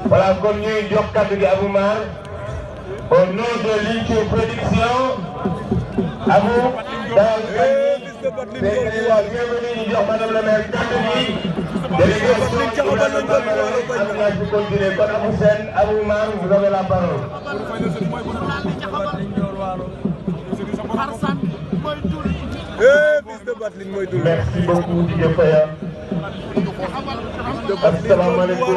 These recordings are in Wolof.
Voilà, kon ñuy jox kàddu gi Abou Mar au nom de Lyncho Production. Abou daal bienvenue ñu jox madame la maire kàddu gi. Délégation am naa ci continuer kon Abou Sène Abou Mar vous avez la parole. Merci beaucoup Didier Faya. Asalaamaaleykum.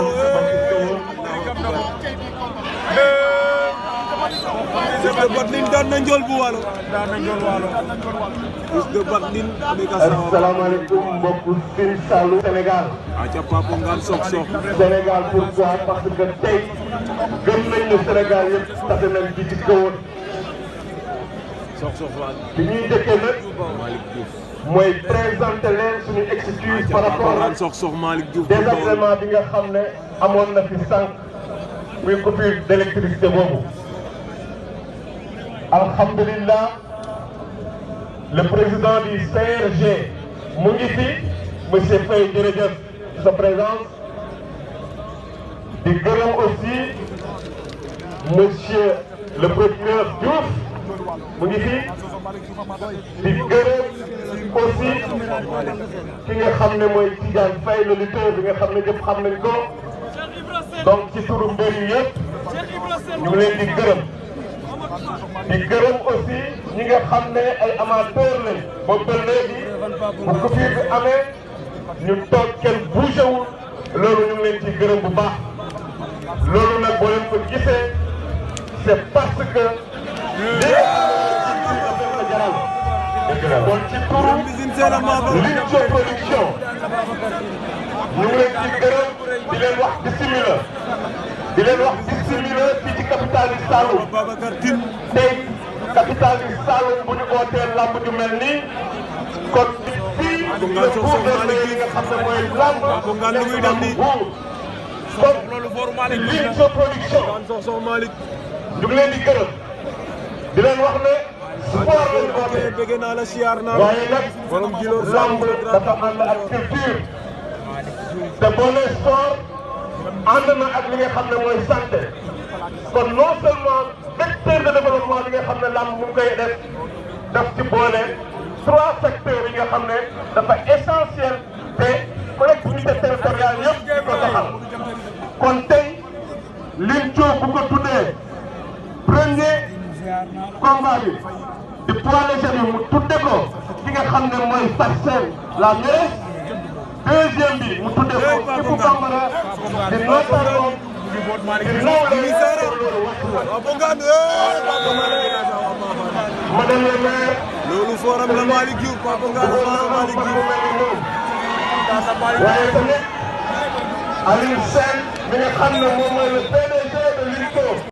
Fils de Batling daan na Ndiol bu Waalo. Fils de Batling. Asalaamaaleykum mbokku Sine Saalum Sénégal. aca Papa Ngane Sokh Sokh. Sénégal pourquoi parce que tey gëm nañ ne Sénégal yëpp tase nañ ci ci kawoon. Sokh Sokh Waalo. bi ñuy dëkkee nag mooy présenter leen suñu excuse par rapport ak Sokh Sokh Malick Diouf. désagrément bi nga xam ne amoon na fi sànq muy coupure d'électricité boobu. Alhamdulillah, le président du CRG mu ngi fi monsieur Faye jërëjëf ci sa présence di gërëm aussi monsieur le procureur Diouf mu ngi fi di gërëm aussi ki nga xam ne mooy Tidiane Faye le lutteur bi nga xam ne ñëpp xam nañ ko donc ci turu mbir yi yëpp ñu ngi leen di gërëm. di gërëm aussi ñi nga xam ne ay amateur lañ boobu ba léegi bu coupure bi amee ñu toog kenn bougé wul loolu ñu ngi leen ci gërëm bu baax loolu nag boo leen ko gisee c'est parce que lii la jaral kon ci turu Lyncho Production ñu ngi leen ci gërëm di leen wax bismillah di leen wax bismillah fii ci capitale Saloum tey capitale Saloum bu ñu ootee lamb ju mel nii kon fii le gouvernement yi nga xam ne mooy lamb kon Lyncho Production ñu ngi leen di gërëm di leen wax ne sport la ñu oote waaye nag lamb dafa ànd ak culture te boo nee sport ànd na ak li nga xam ne mooy santé kon non seulement vecteur de développement bi nga xam ne lamb mu ngi koy def ci boole 3 secteurs yi nga xam ne dafa essentiel te collectivité territoriale yëpp di ko doxal kon tey Lyncho bu ko tuddee premier combat bi di poids léger bi mu tudde ko ki nga xam ne mooy Sarcelles la mairesse deuxième bi mu tudde ko Ibou Bambara di notario di madame le maire loolu forum la Malick Diouf Papa Ngane Malick Diouf waaye tamit Aliou Sène mi nga xam ne moom mooy le